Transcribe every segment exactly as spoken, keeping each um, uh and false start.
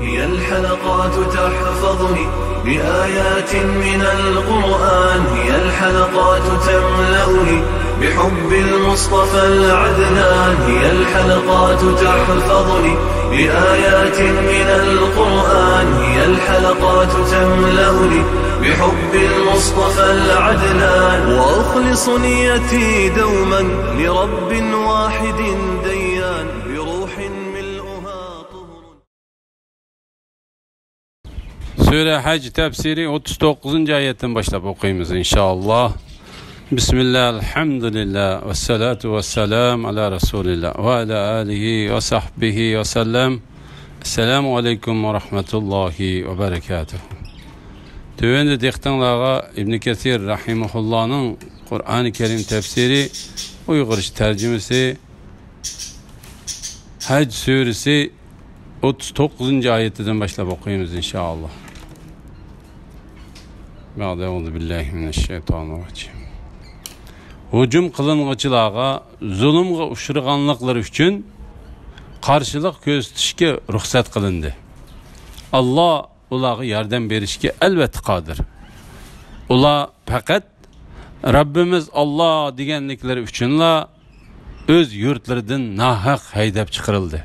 هي الحلقات تحفظني بآيات من القرآن، هي الحلقات تملأني بحب المصطفى العدنان، هي الحلقات تحفظني بآيات من القرآن، هي الحلقات تملأني بحب المصطفى العدنان، وأخلص نيتي دوما لرب واحد ديان، بروح ملؤها طهر. سۈرە ھەج تەپسىرى ئوتتۇز توققۇزىنچى ئايەتتىن باشلاپ ئوقۇيمىز، ئىنشائاللا. بىسمىللا، ئەلھەمدۇلىللا، ۋەسسالاتۇ ۋەسسالامۇ ئالا رەسۇلىللا ۋە ئالا ئالىھى ۋە سەھبىھى ۋەسەللەم. ئەسسالامۇ ئەلەيكۇم ۋە رەھمەتۇللاھى ۋە بەرەكاتۇھ. تۆۋەندە دىققىتىڭلارغا ئىبنى كەسىر رەھىمەھۇللانىڭ قۇرئانى كەرىم تەپسىرى، ئۇيغۇرچە تەرجىمىسى، ھەج سۈرىسى ئوتتۇز توققۇزىنچى ئايىتىدىن باشلاپ ئوقۇيمىز، ئىنشائاللا. بەئدە، ئەئۇزۇ بىللاھى مىنەششەيتانىررەجىم. ھۇجۇم قىلىنغۇچىلارغا زۇلۇمغا ئۇچرىغانلىقلىرى ئۈچۈن قارشىلىق كۆرسىتىشكە رۇخسەت قىلىندى. ئاللا ئۇلارغا ياردەم بېرىشكە ئەلۋەتتە قادىر. ئۇلار پەقەت «رەببىمىز ئاللا» دېگەنلىكلىرى ئۈچۈنلا ئۆز يۇرتلىرىدىن ناھەق ھەيدەپ چىقىرىلدى.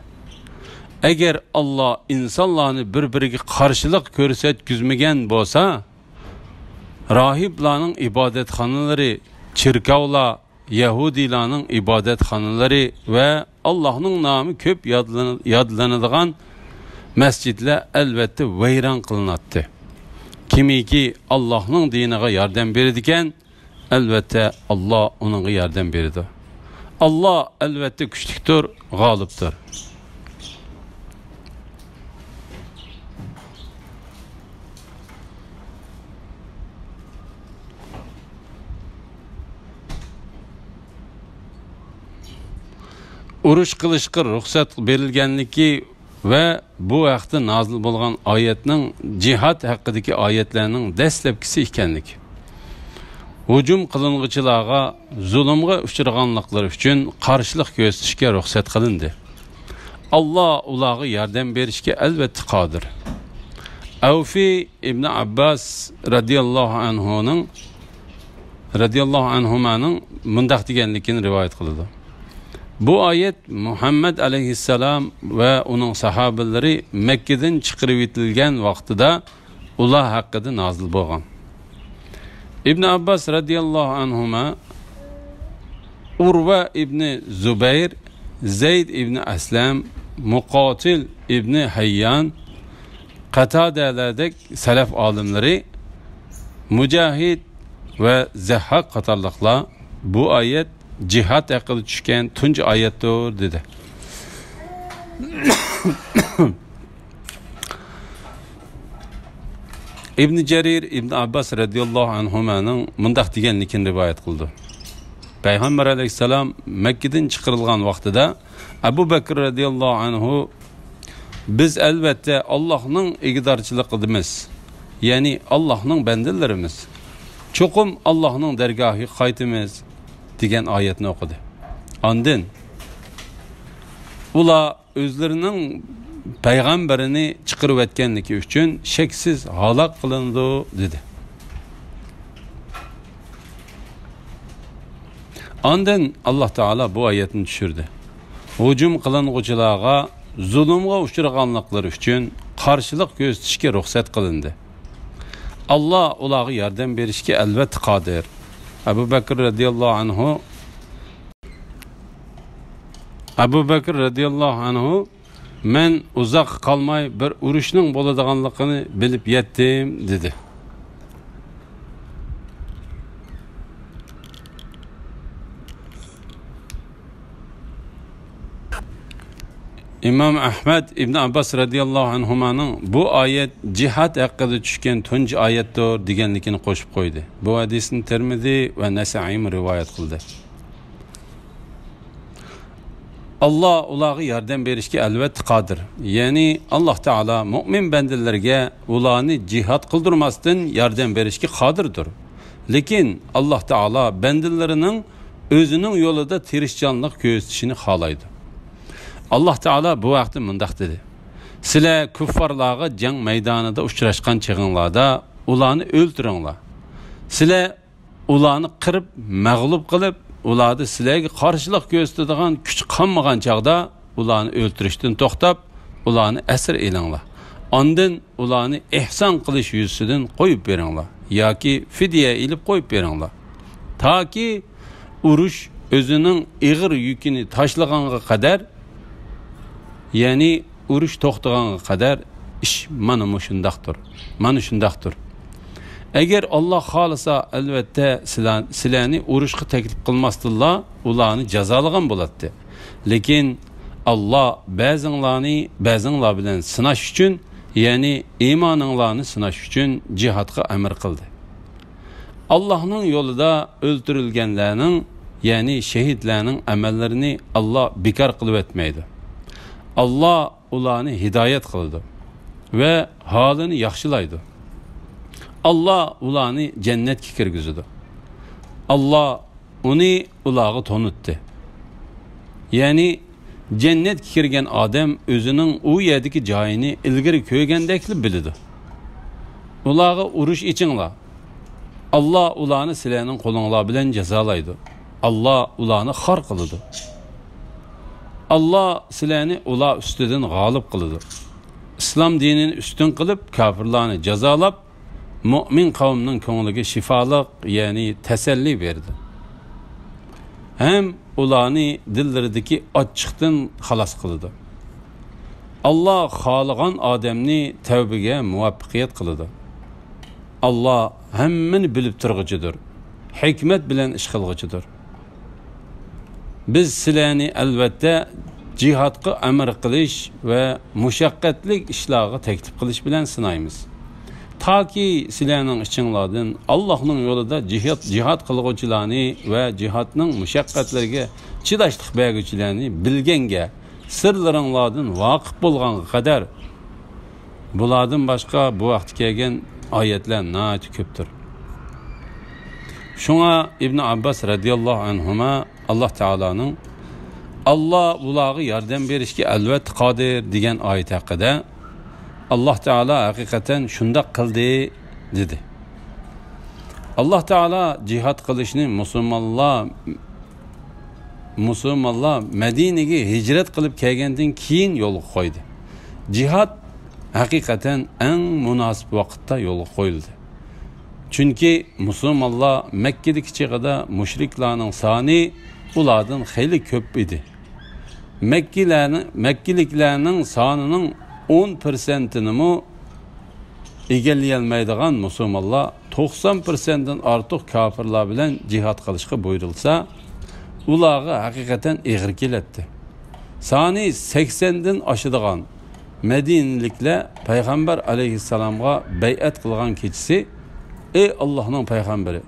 ئەگەر ئاللا ئىنسانلارنى بىر-بىرىگە قارشىلىق كۆرسەتكۈزمىگەن بولسا، راھىبلارنىڭ ئىبادەتخانىلىرى، چېركاۋلار، يەھۇدىيلارنىڭ ئىبادەتخانىلىرى ۋە ئاللاھنىڭ نامى كۆپ يادلىنى-، يادلىنىدىغان مەسچىتلەر ئەلۋەتتە ۋەيران قىلىناتتى. كىمكى ئاللاھنىڭ دىنىغا ياردەم بېرىدىكەن، ئەلۋەتتە ئاللا ئۇنىڭغا ياردەم بېرىدۇ. ئاللا ئەلۋەتتە كۈچلۈكتۇر، غالىبتۇر. ئۇرۇش قىلىشقا رۇخسەت بېرىلگەنلىكى ۋە بۇ ھەقتە نازىل بولغان ئايەتنىڭ جىھاد ھەققىدىكى ئايەتلەرنىڭ دەسلەپكىسى ئىكەنلىكى. ھۇجۇم قىلىنغۇچىلارغا زۇلۇمغا ئۇچرىغانلىقلىرى ئۈچۈن قارشىلىق كۆرسىتىشكە رۇخسەت قىلىندى. ئاللا ئۇلارغا ياردەم بېرىشكە ئەلۋەتتە قادىر. ئەۋفى ئىبنى ئابباس رەزىياللاھۇ ئەنھۇنىڭ، رەزىياللاھۇ ئەنھۇمانىڭ مۇنداق دېگەنلىكىنى رىۋايەت قىلىدۇ. بۇ ئايەت مۇھەممەد ئەلەيھىسسالام ۋە ئۇنىڭ ساھابىلىرى مەككىدىن چىقىرىۋېتىلگەن ۋاقتىدا ئۇلار ھەققىدە نازىل بولغان. ئىبن ئابباس رەزىياللاھۇ ئەنھۇما، ئۇرۋە ئىبنى زۇبەير، زەيد ئىبنى ئەسلەم، مۇقاتىل ئىبنى ھەييان، قەتادەلەردەك سەلەف ئالىملىرى، مۇجاھىد ۋە زەھھاك قاتارلىقلار بۇ ئايەت جىھاد ھەققىدە چۈشكەن تۇنجى ئايەتتۇر، دېدى. ئىبن جەرىر ئىبن ئابباس رەزىياللاھۇ ئەنھۇمانىڭ مۇنداق دېگەنلىكىنى رىۋايەت قىلىدۇ. پەيغەمبەر ئەلەيھىسسالام مەككىدىن چىقىرىلغان ۋاقتىدا ئەبۇ بەكر رەزىياللاھۇ ئەنھۇ، «بىز ئەلۋەتتە ئاللاھنىڭ ئىگىدارچىلىقىدىمىز، يەنى ئاللاھنىڭ بەندىلىرىمىز. چوقۇم ئاللاھنىڭ دەرگاھىغا قايتىمىز» دېگەن ئايەتنى ئوقۇدى. ئاندىن ئۇلار ئۆزلىرىنىڭ پەيغەمبىرىنى چىقىرىۋەتكەنلىكى ئۈچۈن شەكسىز ھالاك قىلىنىدۇ، دېدى. ئاندىن ئاللاھ تائالا بۇ ئايەتنى چۈشۈردى. ھۇجۇم قىلىنغۇچىلارغا زۇلۇمغا ئۇچرىغانلىقلىرى ئۈچۈن قارشىلىق كۆرسىتىشكە رۇخسەت قىلىندى. ئاللاھ ئۇلارغا ياردەم بېرىشكە ئەلۋەتتە قادىر. ئەبۇ بەكر رەزىياللاھۇ ئەنھۇ ئەبۇ بەكر رەزىياللاھۇ ئەنھۇ، «مەن ئۇزاققا قالماي بىر ئۇرۇشنىڭ بولىدىغانلىقىنى بىلىپ يەتتىم» دېدى. ئىمام ئەھمەد ئىبن ئابباس رەزىياللاھۇ ئەنھۇمانىڭ «بۇ ئايەت جىھاد ھەققىدە چۈشكەن تۇنجى ئايەتتۇر» دېگەنلىكىنى قوشۇپ قويدى. بۇ ھەدىسنى تىرمىزى ۋە نەسائىمۇ رىۋايەت قىلدى. ئاللاھ ئۇلارغا ياردەم بېرىشكە ئەلۋەتتە قادىر. يەنى ئاللاھ تائالا مۇئمىن بەندىلىرىگە ئۇلارنى جىھاد قىلدۇرماستىن ياردەم بېرىشكە قادىردۇر. لېكىن ئاللاھ تائالا بەندىلىرىنىڭ ئۆزىنىڭ يولىدا تىرىشچانلىق كۆرسىتىشىنى خالايدۇ. ئاللاھ تائالا بۇ ھەقتە مۇنداق دېدى: سىلەر كۇففارلارغا جەڭ مەيدانىدا ئۇچراشقان چېغىڭلاردا ئۇلارنى ئۆلتۈرۈڭلار. سىلەر ئۇلارنى قىرىپ، مەغلۇپ قىلىپ، ئۇلاردا سىلەرگە قارشىلىق كۆرسىتىدىغان كۈچ قالمىغان چاغدا ئۇلارنى ئۆلتۈرۈشتىن توختاپ، ئۇلارنى ئەسىر ئېلىڭلار. ئاندىن ئۇلارنى ئېھسان قىلىش يۈزىسىدىن قويۇپ بېرىڭلار ياكى فىدىيە ئېلىپ قويۇپ بېرىڭلار. تاكى ئۇرۇش ئۆزىنىڭ ئېغىر يۈكىنى تاشلىغانغا قەدەر، يەنى ئۇرۇش توختىغانغا قەدەر ئىش مانا مۇشۇنداقتۇر. مانا شۇنداقتۇر. ئەگەر ئاللا خالىسا، ئەلۋەتتە، سىلەر-، سىلەرنى ئۇرۇشقا تەكلىپ قىلماستىنلا، ئۇلارنى جازالىغان بولاتتى. لېكىن ئاللا بەزىڭلارنى بەزىڭلار بىلەن سىناش ئۈچۈن، يەنى ئىمانىڭلارنى سىناش ئۈچۈن جىھادقا ئەمر قىلدى. ئاللاھنىڭ يولىدا ئۆلتۈرۈلگەنلەرنىڭ، يەنى شېھىتلەرنىڭ ئەمەللىرىنى ئاللا بىكار قىلىۋەتمەيدۇ. ئاللا ئۇلارنى ھىدايەت قىلىدۇ ۋە ھالىنى ياخشىلايدۇ. ئاللا ئۇلارنى جەننەتكە كىرگۈزىدۇ. ئاللا ئۇنى ئۇلارغا تونۇتتى. يەنى جەننەتكە كىرگەن ئادەم ئۆزىنىڭ ئۇ يەردىكى جايىنى ئىلگىرى كۆرگەندەكلا بىلىدۇ. ئۇلارغا ئۇرۇش ئېچىڭلار. ئاللا ئۇلارنى سىلەرنىڭ قولۇڭلار بىلەن جازالايدۇ. ئاللا ئۇلارنى خار قىلىدۇ. ئاللا سىلەرنى ئۇلار ئۈستىدىن غالىب قىلىدۇ. ئىسلام دىنىنى ئۈستۈن قىلىپ، كاپىرلارنى جازالاپ، مۆمىن قەۋمنىڭ كۆڭلىگە شىپالىق، يەنى تەسەللى بەردى. ھەم ئۇلارنى دىللىرىدىكى ئاچچىقتىن خالاس قىلىدۇ. ئاللا خالىغان ئادەمنى تەۋبىگە مۇۋەپپەقىيەت قىلىدۇ. ئاللا ھەممىنى بىلىپ تۇرغۇچىدۇر، ھېكمەت بىلەن ئىش قىلغۇچىدۇر. بىز سىلەرنى ئەلۋەتتە جىھادقا ئەمر قىلىش ۋە مۇشەققەتلىك ئىشلارغا تەكلىپ قىلىش بىلەن سىنايمىز. تاكى سىلەرنىڭ ئىچىڭلاردىن ئاللاھنىڭ يولىدا جىھاد، جىھاد قىلغۇچىلارنى ۋە جىھادنىڭ مۇشەققەتلىرىگە چىداشلىق بەرگۈچىلەرنى بىلگەنگە، سىرلىرىڭلاردىن ۋاقىپ بولغانغا قەدەر، بۇلاردىن باشقا بۇ ھەقتە كەلگەن ئايەتلەر ناھايىتى كۆپتۇر. شۇڭا ئىبن ئابباس رەزىياللاھۇ ئەنھۇما ئاللا تائالانىڭ «ئاللا ئۇلارغا ياردەم بېرىشكە ئەلۋەتتە قادىر» دېگەن ئايەت ھەققىدە، «ئاللا تائالا ھەقىقەتەن شۇنداق قىلدى» دېدى. ئاللا تائالا جىھاد قىلىشنى مۇسۇلمانلار مۇسۇلمانلار مەدىنىگە ھىجرەت قىلىپ كەلگەندىن كېيىن يولغا قويدى. جىھاد ھەقىقەتەن ئەڭ مۇناسىپ ۋاقىتتا يولغا قويۇلدى. چۈنكى مۇسۇلمانلار مەككىدىكى چېغىدا مۇشرىكلارنىڭ سانى ئۇلاردىن خېلى كۆپ ئىدى. مەككىلەرنىڭ، مەككىلىكلەرنىڭ سانىنىڭ ئون پىرسەنتىنىمۇ ئىگىلىيەلمەيدىغان مۇسۇلمانلار توقسان پىرسەنتتىن ئارتۇق كاپىرلار بىلەن جىھاد قىلىشقا بۇيرۇلسا، ئۇلارغا ھەقىقەتەن ئېغىر كېلەتتى. سانى سەكسەندىن ئاشىدىغان مەدىنىلىكلەر پەيغەمبەر ئەلەيھىسسالامغا بەيئەت قىلغان كېچىسى، «ئەي ئاللاھنىڭ پەيغەمبىرى،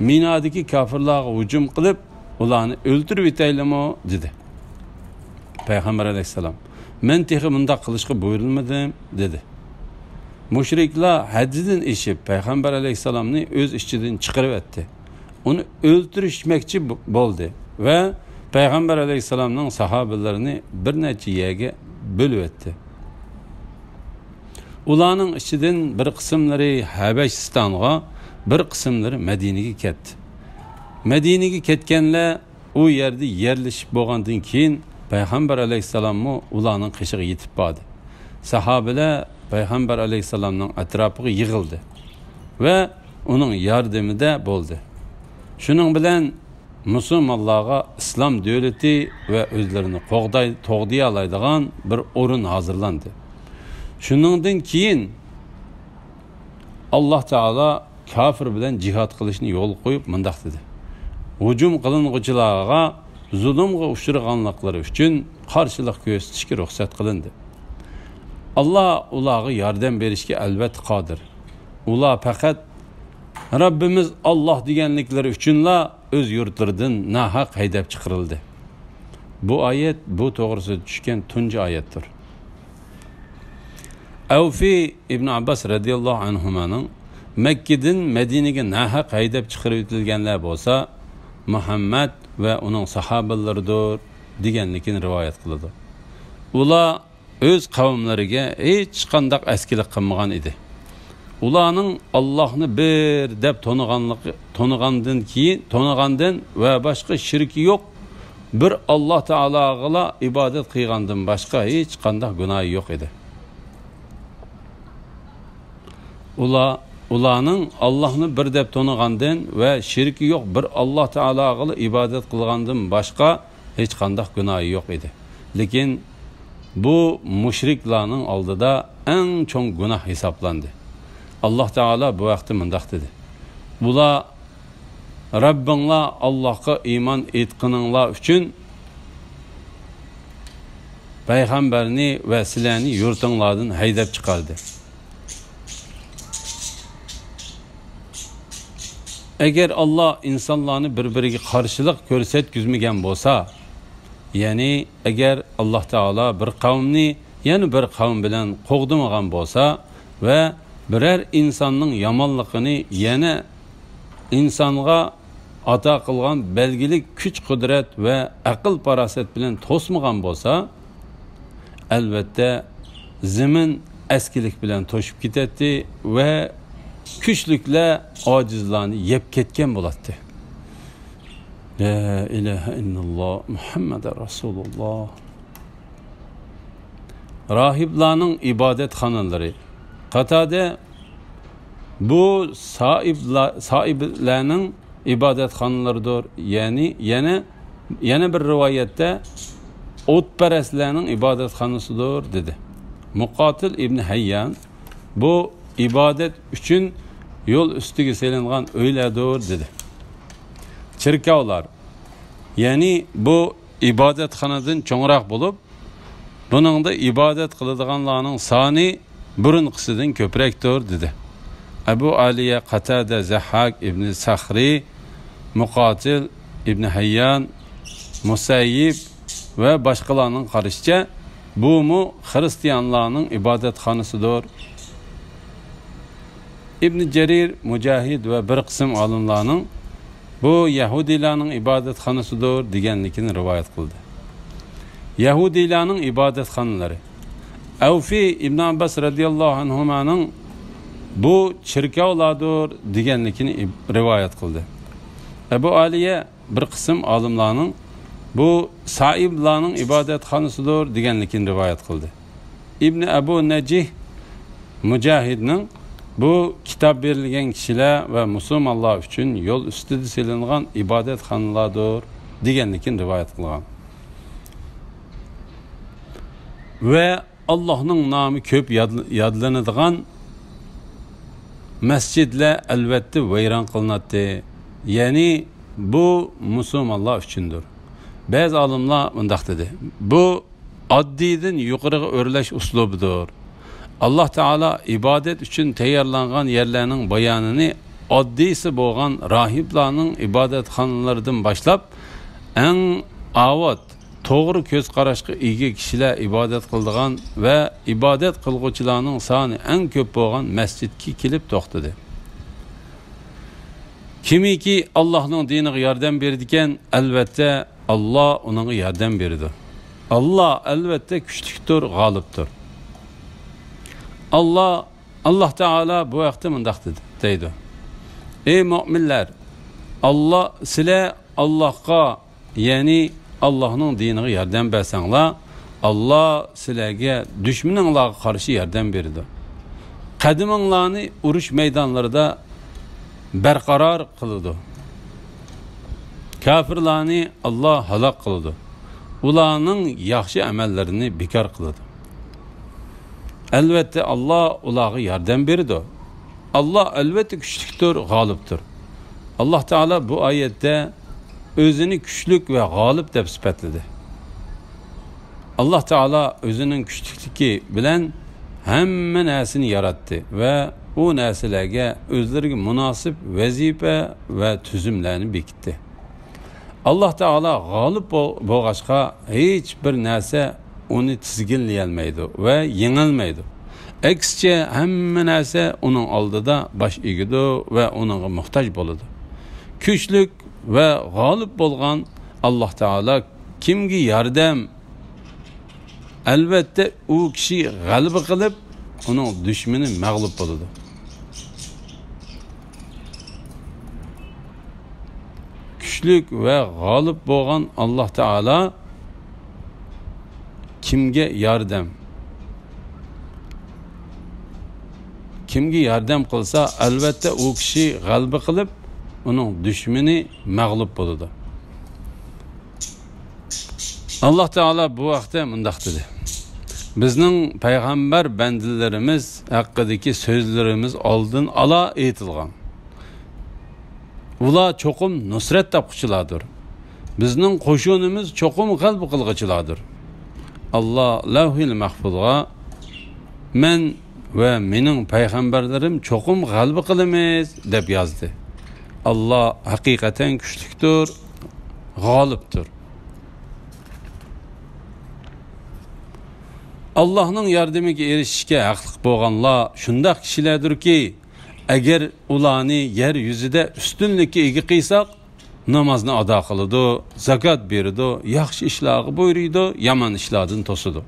مىنادىكى كاپىرلارغا ھۇجۇم قىلىپ، ئۇلارنى ئۆلتۈرۈۋېتەيلىمۇ؟» دېدى. پەيغەمبەر ئەلەيھىسسالام، «مەن تېخى مۇنداق قىلىشقا بۇيرۇلمىدىم» دېدى. مۇشرىكلار ھەددىدىن ئېشىپ، پەيغەمبەر ئەلەيھىسسالامنى ئۆز ئىچىدىن چىقىرىۋەتتى. ئۇنى ئۆلتۈرۈشمەكچى ب-، بولدى ۋە پەيغەمبەر ئەلەيھىسسالامنىڭ ساھابىلىرىنى بىر نەچچە يەرگە بۆلۈۋەتتى. ئۇلارنىڭ ئىچىدىن بىر قىسىملىرى ھەبەشىستانغا، بىر قىسىملىرى مەدىنىگە كەتتى. مەدىنىگە كەتكەنلەر ئۇ يەردە يەرلىشىپ بولغاندىن كېيىن، پەيغەمبەر ئەلەيھىسسالاممۇ ئۇلارنىڭ قېشىغا يېتىپ باردى. ساھابىلەر پەيغەمبەر ئەلەيھىسسالامنىڭ ئەتراپىغا يىغىلدى ۋە ئۇنىڭ ياردىمىدە بولدى. شۇنىڭ بىلەن مۇسۇلمانلارغا ئىسلام دۆلىتى ۋە ئۆزلىرىنى قوغداي-، قوغدىيالايدىغان بىر ئورۇن ھازىرلاندى. شۇنىڭدىن كېيىن ئاللا تائالا كاپىر بىلەن جىھاد قىلىشنى يولغا قويۇپ مۇنداق دېدى: «ھۇجۇم قىلىنغۇچىلارغا زۇلۇمغا ئۇچرىغانلىقلىرى ئۈچۈن قارشىلىق كۆرسىتىشكە رۇخسەت قىلىندى. ئاللا ئۇلارغا ياردەم بېرىشكە ئەلۋەتتە قادىر. ئۇلار پەقەت رەببىمىز ئاللا دېگەنلىكلىرى ئۈچۈنلا ئۆز يۇرتلىرىدىن ناھەق ھەيدەپ چىقىرىلدى.» بۇ ئايەت بۇ توغرىسىدا چۈشكەن تۇنجى ئايەتتۇر. ئەۋفى ئىبن ئابباس رەزىياللاھۇ ئەنھۇمانىڭ مەككىدىن مەدىنىگە ناھەق ھەيدەپ چىقىرىۋېتىلگەنلەر بولسا مۇھەممەد ۋە ئۇنىڭ ساھابىلىرىدۇر دېگەنلىكىنى رىۋايەت قىلىدۇ. ئۇلار ئۆز قەۋملىرىگە ھېچقانداق ئەسكىلىك قىلمىغان ئىدى. ئۇلارنىڭ ئاللاھنى بىر دەپ تونۇغانلىقى، تونۇغاندىن كېيىن، تونۇغاندىن ۋە باشقا شېرىكى يوق بىر ئاللاھ تائالاغىلا ئىبادەت قىلغاندىن باشقا ھېچقانداق گۇناھى يوق ئىدى. ئۇلار، ئۇلارنىڭ ئاللاھنى بىر دەپ تونۇغاندىن ۋە شېرىكى يوق بىر ئاللاھ تائالاغىلا ئىبادەت قىلغاندىن باشقا ھېچقانداق گۇناھى يوق ئىدى. لېكىن بۇ مۇشرىكلارنىڭ ئالدىدا ئەڭ چوڭ گۇناھ ھېسابلاندى. ئاللاھ تائالا بۇ ھەقتە مۇنداق دېدى: بۇلار رەببىڭلار ئاللاھقا ئىمان ئېيتقىنىڭلار ئۈچۈن پەيغەمبەرنى ۋە سىلەرنى يۇرتۇڭلاردىن ھەيدەپ چىقاردى. ئەگەر ئاللاھ ئىنسانلارنى بىر-بىرىگە قارشىلىق كۆرسەتكۈزمىگەن بولسا، يەنى ئەگەر ئاللاھ تائالا بىر قەۋمنى يەنە بىر قەۋم بىلەن قوغدىمىغان بولسا ۋە بىرەر ئىنساننىڭ يامانلىقىنى يەنە ئىنسانغا ئاتا قىلغان بەلگىلىك كۈچ-قۇدرەت ۋە ئەقىل-پاراسەت بىلەن توسمىغان بولسا، ئەلۋەتتە، زېمىن ئەسكىلىك بىلەن توشۇپ كېتەتتى ۋە كۈچلۈكلەر ئاجىزلارنى يەپ كەتكەن بولاتتى. لا ئىلاھە ئىللاللاھ، مۇھەممەدۇر رەسۇلۇللاھ. راھىبلارنىڭ ئىبادەتخانىلىرى. قاتادە بۇ سائىبلا-، سائىبلەرنىڭ ئىبادەتخانىلىرىدۇر. يەنى يەنە، يەنە بىر رىۋايەتتە ئوتپەرەسلەرنىڭ ئىبادەتخانىسىدۇر، دېدى. مۇقاتىل ئىبنى ھەييان بۇ ئىبادەت ئۈچۈن يول ئۈستىگە سېلىنغان ئۆيلەردۇر، دېدى. چېركاۋلار، يەنى بۇ ئىبادەتخانىدىن چوڭراق بولۇپ، بۇنىڭدا ئىبادەت قىلىدىغانلارنىڭ سانى بۇرۇنقىسىدىن كۆپرەكتۇر، دېدى. ئەبۇ ئالىيە، قاتادە، زەھھاك ئىبنى سەخرى، مۇقاتىل ئىبنى ھەييان، مۇسەييىب ۋە باشقىلارنىڭ قارىشىچە، بۇمۇ خىرىستىيانلارنىڭ ئىبادەتخانىسىدۇر. ئىبنى جەرىر، مۇجاھىد ۋە بىر قىسىم ئالىملارنىڭ بۇ يەھۇدىيلارنىڭ ئىبادەتخانىسىدۇر دېگەنلىكىنى رىۋايەت قىلدى. يەھۇدىيلارنىڭ ئىبادەتخانىلىرى. ئەۋفى ئىبن ئابباس رەزىياللاھۇ ئەنھۇمانىڭ بۇ چېركاۋلاردۇر دېگەنلىكىنى ئىب-، رىۋايەت قىلدى. ئەبۇ ئالىيە، بىر قىسىم ئالىملارنىڭ بۇ سائىبلارنىڭ ئىبادەتخانىسىدۇر دېگەنلىكىنى رىۋايەت قىلدى. ئىبنى ئەبۇ نەجىھ مۇجاھىدنىڭ بۇ كىتاب بېرىلگەن كىشىلەر ۋە مۇسۇلمانلار ئۈچۈن يول ئۈستىدە سېلىنغان ئىبادەتخانىلاردۇر دېگەنلىكىنى رىۋايەت قىلغان. ۋە ئاللاھنىڭ نامى كۆپ ياد-، يادلىنىدىغان مەسچىدلەر ئەلۋەتتە ۋەيران قىلىناتتى. يەنى بۇ مۇسۇلمانلار ئۈچۈندۇر. بەزى ئالىملار مۇنداق دېدى: بۇ ئاددىيدىن يۇقىرىغا ئۆرلەش ئۇسلۇبىدۇر. ئاللاھ تائالا ئىبادەت ئۈچۈن تەييارلانغان يەرلەرنىڭ بايانىنى ئاددىيسى بولغان راھىبلارنىڭ ئىبادەتخانىلىرىدىن باشلاپ، ئەڭ ئاۋات، توغرا كۆز قاراشقا ئىگە كىشىلەر ئىبادەت قىلىدىغان ۋە ئىبادەت قىلغۇچىلارنىڭ سانى ئەڭ كۆپ بولغان مەسچىتكە كېلىپ توختىدى. كىمكى ئاللاھنىڭ دىنىغا ياردەم بېرىدىكەن، ئەلۋەتتە، ئاللاھ ئۇنىڭغا ياردەم بېرىدۇ. ئاللاھ ئەلۋەتتە كۈچلۈكتۇر، غالىبتۇر. ئاللاھ، ئاللاھ تائالا بۇ ھەقتە مۇنداق دېدى، دەيدۇ: ئەي مۆمىنلەر، ئاللاھ، سىلەر ئاللاھقا، يەنى ئاللاھنىڭ دىنىغا ياردەم بەرسەڭلار، ئاللاھ سىلەرگە دۈشمىنىڭلارغا قارشى ياردەم بېرىدۇ. قەدىمىڭلارنى ئۇرۇش مەيدانلىرىدا بەرقارار قىلىدۇ. كاپىرلارنى ئاللاھ ھالاك قىلىدۇ. ئۇلارنىڭ ياخشى ئەمەللىرىنى بىكار قىلىدۇ. ئەلۋەتتە، ئاللاھ ئۇلارغا ياردەم بېرىدۇ. ئاللاھ ئەلۋەتتە كۈچلۈكتۇر، غالىبتۇر. ئاللاھ تائالا بۇ ئايەتتە ئۆزىنى كۈچلۈك ۋە غالىب دەپ سۈپەتلىدى. ئاللاھ تائالا ئۆزىنىڭ كۈچلۈكلۈكى بىلەن ھەممە نەرسىنى ياراتتى ۋە ئۇ نەرسىلەرگە ئۆزلىرىگە مۇناسىپ ۋەزىپە ۋە تۈزۈملەرنى بېكىتتى. ئاللاھ تائالا غالىب بول-، بولغاچقا، ھېچ بىر نەرسە ئۇنى تىزگىنلىيەلمەيدۇ ۋە يېڭەلمەيدۇ. ئەكسىچە، ھەممە نەرسە ئۇنىڭ ئالدىدا باش ئېگىدۇ ۋە ئۇنىڭغا موھتاج بولىدۇ. كۈچلۈك ۋە غالىب بولغان ئاللاھ تائالا كىمگە ياردەم، ئەلۋەتتە ئۇ كىشى غەلىبە قىلىپ، ئۇنىڭ دۈشمىنى مەغلۇپ بولىدۇ. كۈچلۈك ۋە غالىب بولغان ئاللاھ تائالا كىمگە ياردەم، كىمگە ياردەم قىلسا، ئەلۋەتتە ئۇ كىشى غەلىبە قىلىپ، ئۇنىڭ دۈشمىنى مەغلۇپ بولىدۇ. ئاللاھ تائالا بۇ ھەقتە مۇنداق دېدى: بىزنىڭ پەيغەمبەر بەندىلىرىمىز ھەققىدىكى سۆزلىرىمىز ئالدىن ئالا ئېيتىلغان. ئۇلار چوقۇم نۇسرەت تاپقۇچىلاردۇر. بىزنىڭ قوشۇنىمىز چوقۇم غەلىبە قىلغۇچىلاردۇر. ئاللاھ لەۋھىل مەھفۇزغا، مەن ۋە مېنىڭ پەيغەمبەرلىرىم چوقۇم غەلىبە قىلىمىز، دەپ يازدى. ئاللاھ ھەقىقەتەن كۈچلۈكتۇر، غالىبتۇر. ئاللاھنىڭ ياردىمىگە ئېرىشىشكە ھەقلىق بولغانلار شۇنداق كىشىلەردۇركى، ئەگەر ئۇلارنى يەر يۈزىدە ئۈستۈنلۈككە ئىگە قىلساق، نامازنى ئادا قىلىدۇ، زاكات بېرىدۇ، ياخشى ئىشلارغا بۇيرۇيدۇ، يامان ئىشلاردىن توسىدۇ.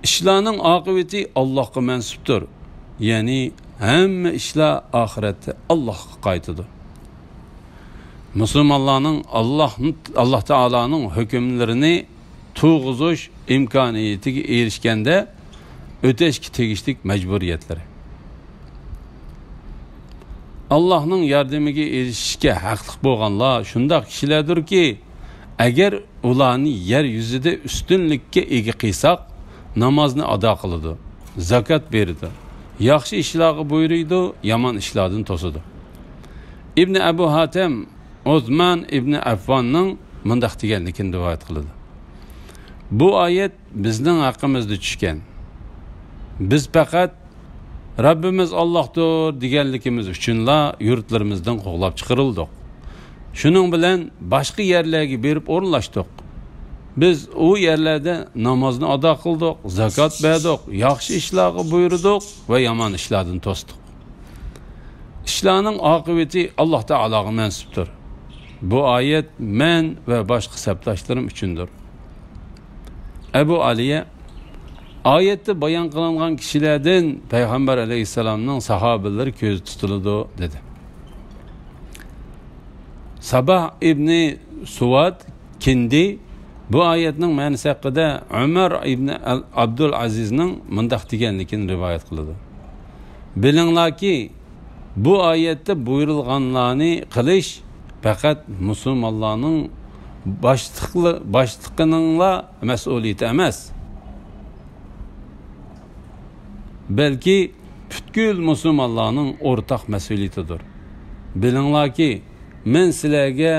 ئىشلارنىڭ ئاقىۋىتى ئاللاھقا مەنسۇپتۇر. يەنى ھەممە ئىشلار ئاخىرەتتە ئاللاھقا قايتىدۇ. مۇسۇلمانلارنىڭ ئاللاھ، ئاللاھ تائالانىڭ ھۆكۈملىرىنى تۇرغۇزۇش ئىمكانىيىتىگە ئېرىشكەندە ئۆتەشكە تېگىشلىك مەجبۇرىيەتلىرى. ئاللاھنىڭ ياردىمىگە ئېرىشىشكە ھەقلىق بولغانلار شۇنداق كىشىلەردۇركى، ئەگەر ئۇلارنى يەر يۈزىدە ئۈستۈنلۈككە ئىگە قىلساق، نامازنى ئادا قىلىدۇ، زاكات بېرىدۇ، ياخشى ئىشلارغا بۇيرۇيدۇ، يامان ئىشلاردىن توسىدۇ. ئىبنى ئەبۇ ھاتەم ئوسمان ئىبنى ئەففاننىڭ مۇنداق دېگەنلىكىنى رىۋايەت قىلىدۇ: بۇ ئايەت بىزنىڭ ھەققىمىزدە چۈشكەن. بىز پەقەت «رەببىمىز ئاللاھتۇر» دېگەنلىكىمىز ئۈچۈنلا يۇرتلىرىمىزدىن قوغلاپ چىقىرىلدۇق. شۇنىڭ بىلەن باشقا يەرلەرگە بېرىپ ئورۇنلاشتۇق. بىز ئۇ يەرلەردە نامازنى ئادا قىلدۇق، زاكات بەردۇق، ياخشى ئىشلارغا بۇيرۇدۇق ۋە يامان ئىشلاردىن توستۇق. ئىشلارنىڭ ئاقىۋىتى ئاللاھ تائالاغا مەنسۇپتۇر. بۇ ئايەت مەن ۋە باشقا سەپداشلىرىم ئۈچۈندۇر. ئەبۇ ئالىيە، ئايەتتە بايان قىلىنغان كىشىلەردىن پەيغەمبەر ئەلەيھىسسالامنىڭ ساھابىلىرى كۆزدە تۇتۇلىدۇ، دېدى. ساباھ ئىبنى سۇۋاد كىندى بۇ ئايەتنىڭ مەنىسى ھەققىدە ئۆمەر ئىبنى ئەل-، ئابدۇل ئەزىزنىڭ مۇنداق دېگەنلىكىنى رىۋايەت قىلىدۇ: بىلىڭلاركى، بۇ ئايەتتە بۇيرۇلغانلارنى قىلىش پەقەت مۇسۇلمانلارنىڭ باشلىقلى-، باشلىقىنىڭلا مەسئۇلىيىتى ئەمەس، بەلكى پۈتكۈل مۇسۇلمانلارنىڭ ئورتاق مەسئۇلىيىتىدۇر. بىلىڭلاركى، مەن سىلەرگە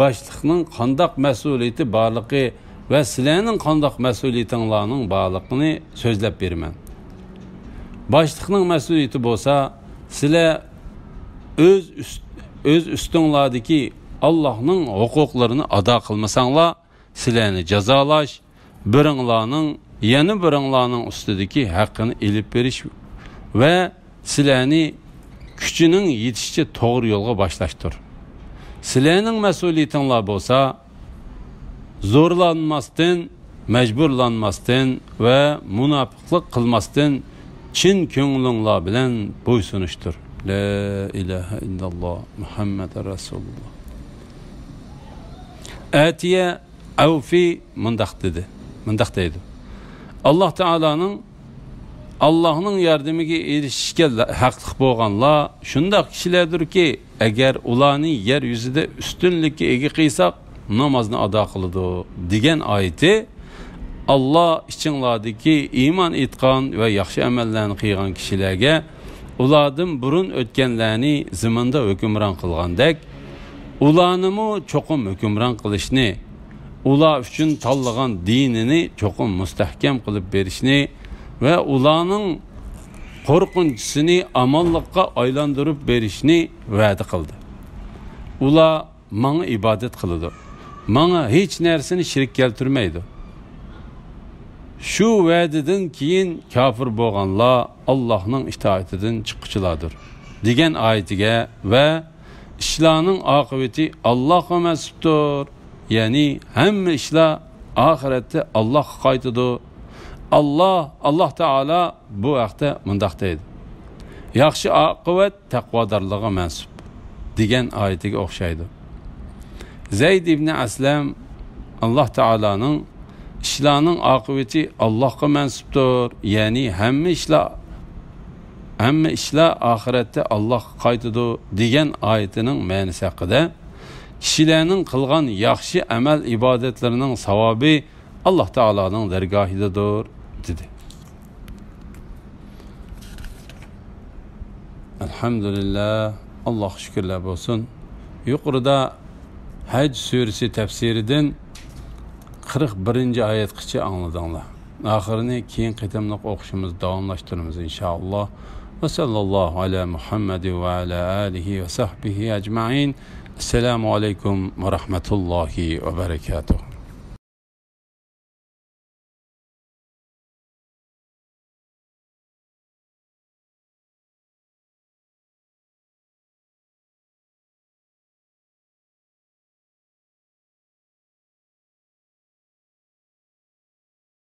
باشلىقنىڭ قانداق مەسئۇلىيىتى بارلىقى ۋە سىلەرنىڭ قانداق مەسئۇلىيىتىڭلارنىڭ بارلىقىنى سۆزلەپ بېرىمەن. باشلىقنىڭ مەسئۇلىيىتى بولسا، سىلەر ئۆز ئۈست-، ئۆز ئۈستۈڭلاردىكى ئاللاھنىڭ ھوقۇقلىرىنى ئادا قىلمىساڭلار، سىلەرنى جازالاش، بىرىڭلارنىڭ يەنە بىرىڭلارنىڭ ئۈستىدىكى ھەققىنى ئېلىپ بېرىش ۋە سىلەرنى كۈچىنىڭ يېتىشىچە توغرا يولغا باشلاشتۇر. سىلەرنىڭ مەسئۇلىيىتىڭلار بولسا، زورلانماستىن، مەجبۇرلانماستىن ۋە مۇناپىقلىق قىلماستىن، چىن كۆڭلۈڭلار بىلەن بويسۇنۇشتۇر. لا ئىلاھە ئىللاللا، مۇھەممەد رەسۇلۇللا. ئەتىيە ئەۋفى مۇنداق دېدى، مۇنداق دەيدۇ: ئاللاھ تائالانىڭ، ئاللاھنىڭ ياردىمىگە ئېرىشىشكە ھەقلىق بولغانلار شۇنداق كىشىلەردۇركى، ئەگەر ئۇلارنى يەر يۈزىدە ئۈستۈنلۈككە ئىگە قىلساق، نامازنى ئادا قىلىدۇ، دېگەن ئايىتى، ئاللاھ ئىچىڭلاردىكى ئىمان ئېيتقان ۋە ياخشى ئەمەللەرنى قىلغان كىشىلەرگە ئۇلاردىن بۇرۇن ئۆتكەنلەرنى زېمىندا ھۆكۈمران قىلغاندەك، ئۇلارنىمۇ چوقۇم ھۆكۈمران قىلىشنى، ئۇلار ئۈچۈن تاللىغان دىنىنى چوقۇم مۇستەھكەم قىلىپ بېرىشنى ۋە ئۇلارنىڭ قورقۇنچىسىنى ئامانلىققا ئايلاندۇرۇپ بېرىشنى ۋەدە قىلدى. ئۇلار ماڭا ئىبادەت قىلىدۇ، ماڭا ھېچ نەرسىنى شېرىك كەلتۈرمەيدۇ. شۇ ۋەدىدىن كېيىن كاپىر بولغانلار ئاللاھنىڭ ئىتائىتىدىن چىققۇچىلاردۇر، دېگەن ئايىتىگە ۋە ئىشلارنىڭ ئاقىۋىتى ئاللاھقا مەنسۇپتۇر، يەنى ھەممە ئىشلار ئاخىرەتتە ئاللاھقا قايتىدۇ، ئاللا، ئاللا تائالا بۇ ھەقتە مۇنداق دەيدۇ: «ياخشى ئاقىۋەت تەقۋادارلارغا مەنسۇپ» دېگەن ئايىتىگە ئوخشايدۇ. زەيد ئىبنى ئەسلەم ئاللا تائالانىڭ «ئىشلارنىڭ ئاقىۋىتى ئاللاغا مەنسۇپتۇر، يەنى ھەممە ئىشلار، ھەممە ئىشلار ئاخىرەتتە ئاللاغا قايتىدۇ» دېگەن ئايىتىنىڭ مەنىسى ھەققىدە: «كىشىلەرنىڭ قىلغان ياخشى ئەمەل ئىبادەتلىرىنىڭ ساۋابى ئاللا تائالانىڭ دەرگاھىدىدۇر» دېدى. ئەلھەمدۇلىللا، ئاللاغا شۈكۈرلەر بولسۇن. يۇقىرىدا ھەج سۈرىسى تەپسىرىدىن قىرىق بىرىنچى ئايەتكىچە ئاڭلىدىڭلار. ئاخىرىنى كېيىن قېتىملىق ئوقۇشىمىز، داۋاملاشتۇرىمىز، ئىنشائاللا. ۋە سەللاللاھۇ ئەلا مۇھەممەدى ۋە ئەلا ئالىھى ۋە سەھبىھى ئەجمەئىن. ئەسسالامۇ ئەلەيكۇم ۋە رەھمەتۇللاھى ۋە بەرەكاتۇھ.